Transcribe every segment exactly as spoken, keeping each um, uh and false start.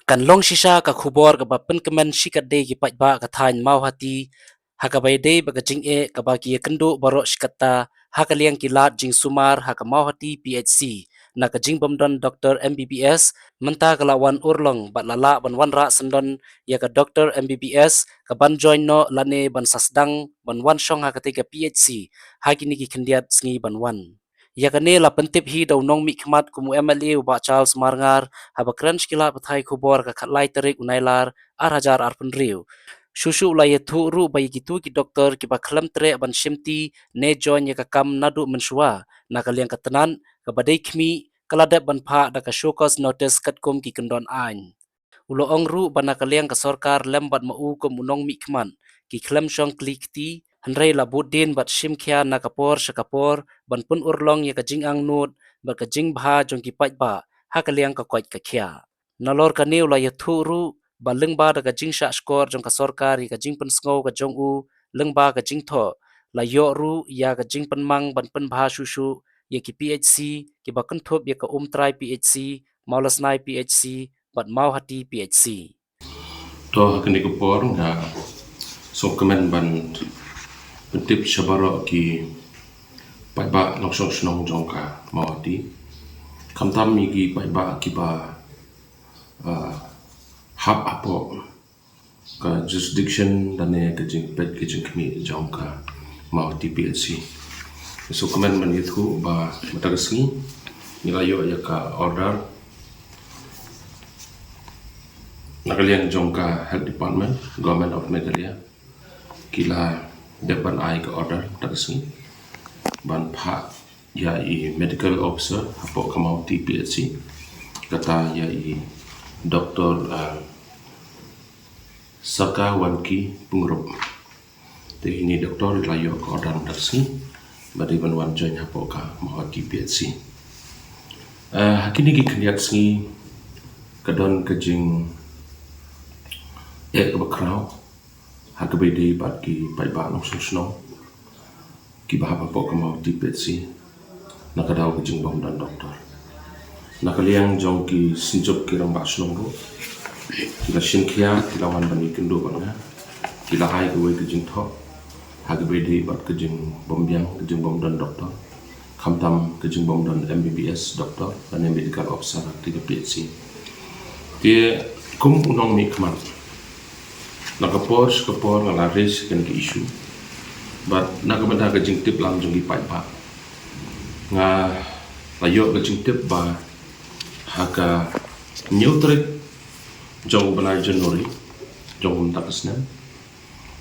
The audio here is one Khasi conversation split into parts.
Kan long shisha ka khubor kaba pynkmen shikatdei ki paidbah ka thaiñ Mawhati, ha kaba ïadei bad ka jingeh kaba ki ïakynduh baroh shikatta ha ka liang ki lad jingsumar ha ka Mawhati P H C na ka jingbymdon doktor M B B S. Mynta ka la wan urlong bad la lah ban wanrah syndon ïa ka doktor M B B S ka ban join noh lane ban sa sdang ban wan shong ha katei ka P H C ha kine ki khyndiat sngi ban wan. Ïa kane la pyntip hi da u nongmihkhmat kum u M L A u Bah Charles Marngar haba kren sha ki lad pathai khubor ka khatlai tarik u Nailar ar hajar arphew hynriew. Shuh shuh la ïathuh ruh ba ïa kito ki doktor kiba khlem treh ban shimti ne join ïa ka kam naduh mynshuwa, na ka liang ka tnat kaba dei khmih, ka la dep ban phah da ka show cause notice katkum ki kyndon aiñ. U la ong ruh ba na ka liang ka sorkar lem bad ma u kum u nongmihkhmat, ki khlem shong kli kti, hynrei la bud dien bad shim khia na ka por sha ka por ban pynurlong ïa ka jingangnud bad ka jingbha jong ki paidbah ha ka liang ka koit ka khiah. Nalor kane u la ïathuh ruh ba lyngba da ka jingshah shkor jong ka sorkar ïa ka jingpynsngew ka jong u lyngba ka jingthoh, la ïoh ruh ïa ka jingpynmang ban pynbha shuh shuh ïa ki P H C kiba kynthup ïa ka Umtrai P H C, Mawlasnai P H C bad Mawhati P H C. To ha kane ka por nga sngewkmen ban pyntip sha baroh ki paidbah nongshong shnong jong ka Mawhati, khamtam ïa ki paidbah kiba ah, hap hapoh ka jurisdiction lane ka jingpeit ka jingkhmih jong ka Mawhati P H C. Sngewkmen ban ïathuh ba mynta ka sngi ngi la ïoh ïa ka order na ka liang jong ka Health Department, Government of Meghalaya, ki la dep ban ai ka order mynta ka sngi ban phah ïa i medical officer hapoh ka Mawhati P H C, kata ïa i doktor, ah, Saka Wanki Pyngrope. Te ine i doktor i la ïoh ka order mynta ka sngi ba dei ban wan join hapoh ka Mawhati P H C. Ah, ha kine ki khyndiat sngi ka don ka jingeh kaba khraw ha kaba ïadei bad ki paidbah nongshong shnong kiba hap hapoh ka Mawhati P H C na ka daw ka jingbym don doktor. Na ka liang jong ki synjuk ki rangbah shnong ruh ki la shim khia, ki la wan ban ïakynduh bad nga, ki la ai kawei ka jingthoh ha kaba ïadei bad ka jingbym biang, ka jingbym don doktor, khamtam ka jingbym don M B B S doktor lane medical officer ha katei ka P H C. Te kum u nongmihkhmat, na ka por sha ka por nga la raise kane ka issue bad na ka bynta ka jingtip lang jong ki paidbah, nga la ïoh ka jingtip ba ha ka hynñiew tarik jong u bnai January jong mynta ka snem,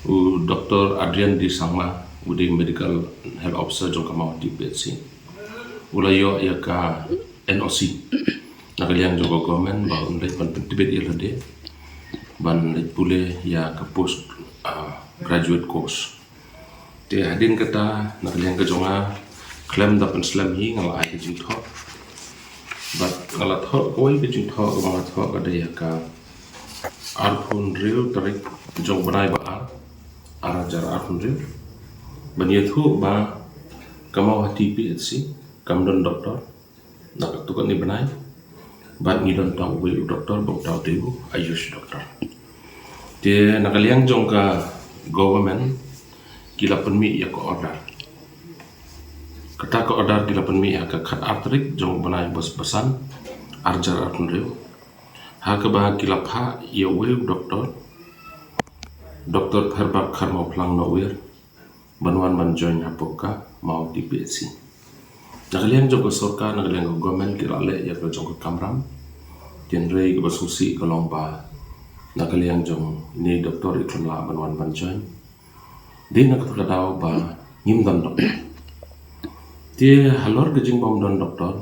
u doktor Adrian D Sangma, u dei medical health officer jong ka Mawhati P H C, u la ïoh ïa ka N O C na ka liang jong ka government ba un leit ban pyntbit ïa lade ban leit pule ïa ka post, ah, graduate course. Te hadien kata na ka liang ka jong nga, khlem da pynslem hi, nga la ai ka jingthoh. Bad nga la thoh kawei ka jingthoh kaba nga thoh ka dei ha ka arphew hynriew tarik jong u bnai ba ar, ar hajar arphew hynriew, ban ïathuh ba ka Mawhati P H C kam don doktor na katto katne bnai, bad ngi don tang uwei u doktor, ba uta u dei u Ayush doktor. Te na ka liang jong ka government ki la pynmih ïa ka order. Kata ka order ki la pynmih ha ka khatar tarik jong u bnai ba san, ar hajar arphew hynriew, ha kaba ki la phah ïa uwei u doktor, Doktor Pherbak Kharmawphlang Nongwir, ban wan ban join hapoh ka Mawhati P H C. Na ka liang jong ka sorkar, na ka liang ka government ki la leh ïa ka jong ka kamram. Hynrei kaba sngewsih ka long ba na ka liang jong ine i doktor i khlem lah ban wan ban join. Dei na kata ka daw ba ngim don doktor. Te halor ka jingbym don doktor,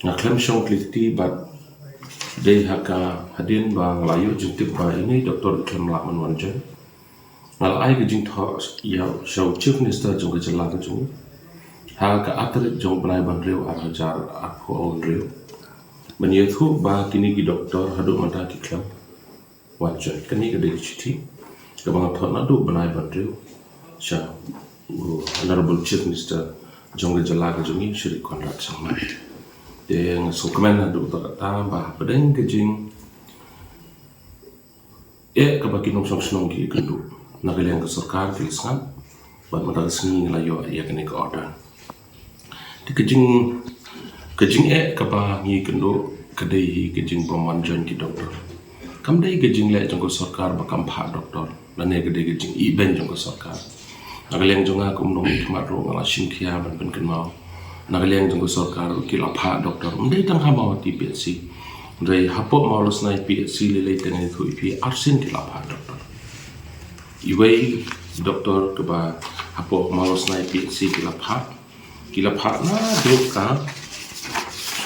nga khlem shong kli kti bad dei ha ka hadien ba nga la ïoh jingtip ba ine i doktor i khlem lah ban wan join, nga la ai ka jingthoh ïa sha u Chief Minister jong ka jylla ka jong ngi ha ka ar tarik jong u bnai ba hynriew, ar hajar arphew hynriew, ban ïathuh ba kine ki doktor haduh mynta ki khlem wan join. Kane ka dei ka shithi kaba nga thoh naduh u bnai ba hynriew sha u Honorable Chief Minister jong ka jylla ka jong ngi, Shri Conrad Sangma. Te nga sngewkmen haduh katta katta ba hapdeng ka jing eh kaba ki nongshong shnong ki kynduh. Na ka liang ka sorkar ki la sngap bad mynta ka sngi ngi la ïoh ïa kane ka order. Te ka jing ka jingeh kaba ngi kynduh ka dei hi ka jingbym wan join ki doktor. Kam dei ka jingleh jong ka sorkar ba kam phah doktor, lane ka dei ka jingïeit jong ka sorkar. Na ka liang jong nga kum u nongmihkhmat ruh nga la shim khia ban pynkynmaw. Na ka liang jong ka sorkar ki la phah doktor, ym dei tang ha Mawhati P H C, hynrei hapoh Mawlasnai P H C lei lei te ngi ïathuh ïa phi arsien ki la phah doktor. Iwei doktor kaba hapoh Mawlasnai P H C ki la phah, ki la phah naduh ka,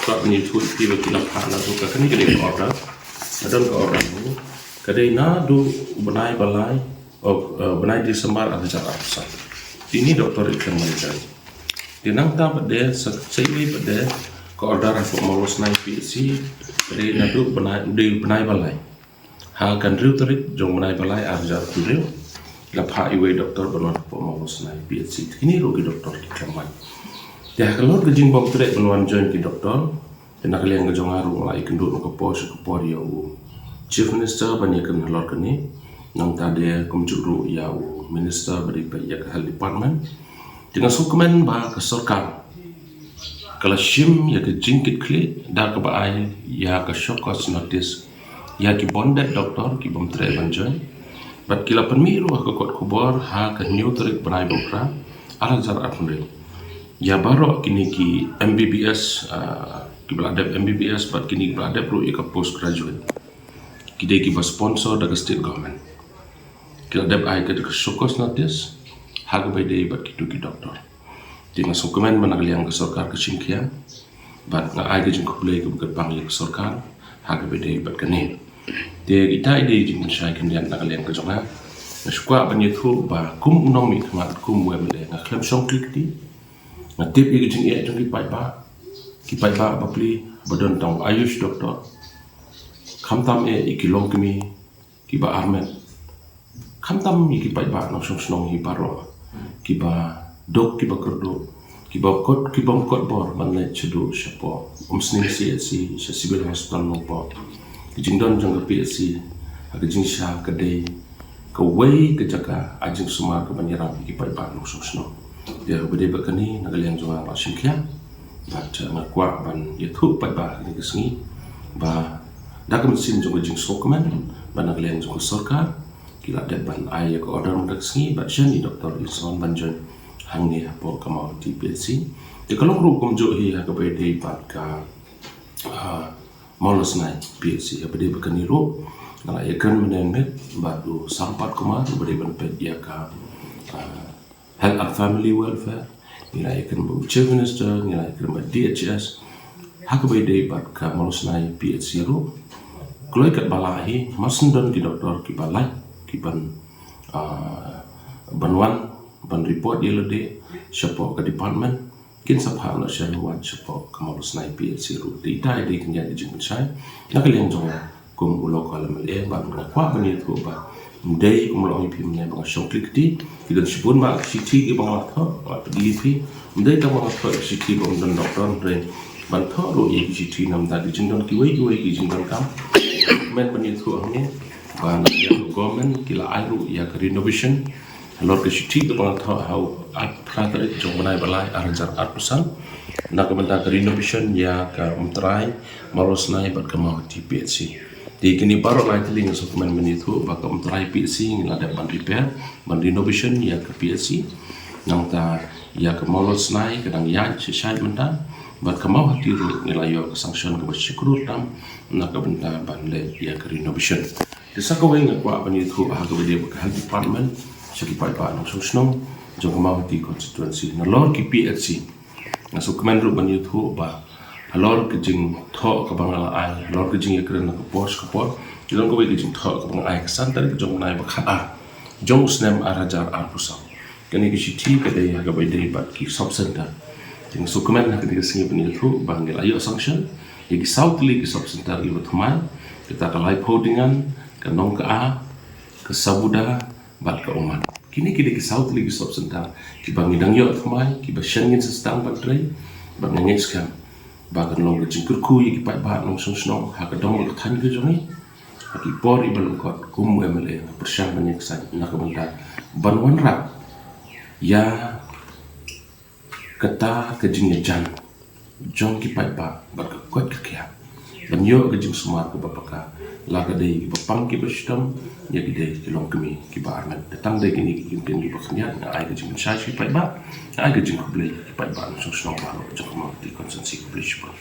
ka ban ïathuh ïa phi ba ki la phah naduh ka, kane ka dei ka order. Ka don ka order, ka dei naduh u bnai ba lai, oh, eh, bnai December ar hajar arphew san. Te ine i doktor i khlem ban join. Te nangta pat de sa, sa iwei pat de ka order hapoh Mawlasnai P H C, ka dei naduh bnai, u dei u bnai ba lai. Ha ka hynriew tarik jong u bnai ba lai ar hajar arphew hynriew, la phah iwei doktor ban wan hapoh Mawlasnai P H C. Te kine ruh ki doktor ki khlem wan. Te halor ka jingbym treh ban wan join ki doktor, te na ka liang ka jong nga ruh nga la ïakynduh na ka por sha ka por ïa u Chief Minister ban ïakren halor kane. Nangta de kumjuh ruh ïa u Minister ba dei peit ïa ka Health Department. Te nga sngewkmen ba ka sorkar ka la shim ïa ka jingkitkhlieh da kaba ai ïa ka show cause notice ïa ki bym dei doktor ki bym treh ban join. Bad ki la pynmih ruh ha ka kot khubor ha ka hynñiew tarik bnai ba phra ar hajar arphew hynriew ïa baroh kine ki M B B S, ah, kiba la dep M B B S bad kine kiba la dep ruh ïa ka post graduate. Ki dei kiba sponsor da ka state government. Ki la dep ai ka show cause notice ha kaba ïadei bad kito ki doktor. Te nga sngewkmen ba na ka liang ka sorkar ka shim khia bad nga ai ka jingkhublei kaba kyrpang ïa ka sorkar ha kaba ïadei bad kane. Te ita i dei jingpynshai khyndiat na ka liang ka jong nga. Nga shu kwah ban ïathuh ba kum u nongmihkhmat, kum u M L A, nga khlem shong kli kti. Nga tip ïa ka jingeh jong ki paidbah, ki paidbah bapli ba don tang u Ayush doctor. Khamtam eh ïa ki longkmie kiba armet, khamtam ïa ki paidbah nongshong shnong hi baroh kiba duk kiba kyrduh, kiba kot, kibym kot bor ban leit shaduh shapoh Umsning C H C, sha Civil Hospital Nongpoh. Ka jingdon jong ka P H C ha ka jingshisha ka dei kawei ka jaka ai jingsumar kaban ïarap ïa ki paidbah nongshong shnong. Te ha kaba ïadei bad kane na ka liang jong nga nga shim khia bad, eh, nga kwah ban ïathuh paidbah ha kane ka sngi ba da ka mynsiem jong ka jingsngewkmen ba na ka liang jong ka sorkar ki la dep ban ai ïa ka order mynta ka sngi ba shen i doktor in sa wan ban join hangne hapoh ka Mawhati P H C. Te ka long ruh kumjuh hi ha kaba ïadei bad ka, ah, Mawlasnai P H C. Ha kaba ïadei bad kane ruh nga la ïakren mynne mynmiet bad u Sampath Kumar uba dei ban peit ïa ka, ah, Health and Family Welfare. Ngi la ïakren bad u Chief Minister, ngi la ïakren bad D H S ha kaba ïadei bad ka Mawlasnai P H C ruh. Kloi katba lah hi, mar shen don ki doktor kiba lait kiban, ah, ban wan ban report ïa lade shapoh ka department, kin sa phah noh sha ruh wan shapoh ka Mawlasnai P H C ruh. Te ita i dei khyndiat i jingpynshai na ka liang jong nga kum u local M L A bad nga kwah ban ïathuh ba ym dei kum long ïa phi mynne ba nga shong kli kti. Ki don shibun bha ki shithi kiba nga la thoh, nga la pyni ïa phi. Ym dei tang ba nga thoh ki shithi bym don doktor, hynrei ban thoh ruh ïa ki shithi namar ki jingdon kiwei kiwei ki jingdonkam. Kmen ban ïathuh hangne ba na ka liang ka government ki la ai ruh ïa ka renovation. Halor ka shithi kaba nga thoh ha u ar phra tarik jong u bnai ba lai ar hajar arphew san na ka bynta ka renovation ïa ka Umtrai, Mawlasnai bad ka Mawhati P H C. Te kine baroh lai tylli nga sngewkmen ban ïathuh ba ka Umtrai P H C ngi la dep ban repair, ban renovation ïa ka P H C. Nangta ïa ka Mawlasnai ka dang ïaid shisha mynta bad ka Mawhati ruh ngi la ïoh ka sanction kaba shi klur tam na ka bynta ban leh ïa ka renovation. Te sa kawei nga kwah ban ïathuh ha kaba ïadei bad ka Health Department sha ki paidbah nongshong shnong jong ka Mawhati constituency. Nalor ki P H C nga sngewkmen ruh ban ïathuh ba halor ka jingthoh kaba nga la ai, halor ka jingïakren na ka por sha ka por, ki don kawei ka jingthoh kaba nga ai ka san tarik jong u bnai ba khatar jong u snem ar hajar arphew saw. Kane ka shithi ka dei ha kaba ïadei bad ki sub center. Te nga sngewkmen ha kane ka sngi ban ïathuh ba ngi la ïoh sanction ïa ki saw tylli ki sub center kiba thymmai, kata ka Laiphew Dingan, ka Nongkha, ka Sabuda bad ka Ummat. Kine ki dei ki saw tylli ki sub center kiba ngi dang ïoh thymmai, kiba shen ngin sa sdang ban trei. Bad nga ngeit skhem ba kan long ka jingkyrkhu ïa ki paidbah nongshong shnong ha ka dong bad ka thaiñ ka jong ngi. Ha ki por iba lyngkot kum u M L A nga pyrshang ban ïeng sait na ka bynta ban wanrah ïa kata ka jingïajan jong ki paidbah bad ka koit ka khiah ban ïoh ka jingsumar kaba paka, la ka dei kiba pang kiba shitom, ïa ki dei ki longkmie kiba armet. Te tang dei kine ki kyntien kiba khyndiat nga ai ka jingpynshai sha ki paidbah, nga ai ka jingkhublei ki paidbah nongshong shnong baroh jong ka Mawhati constituency. Khublei shibun.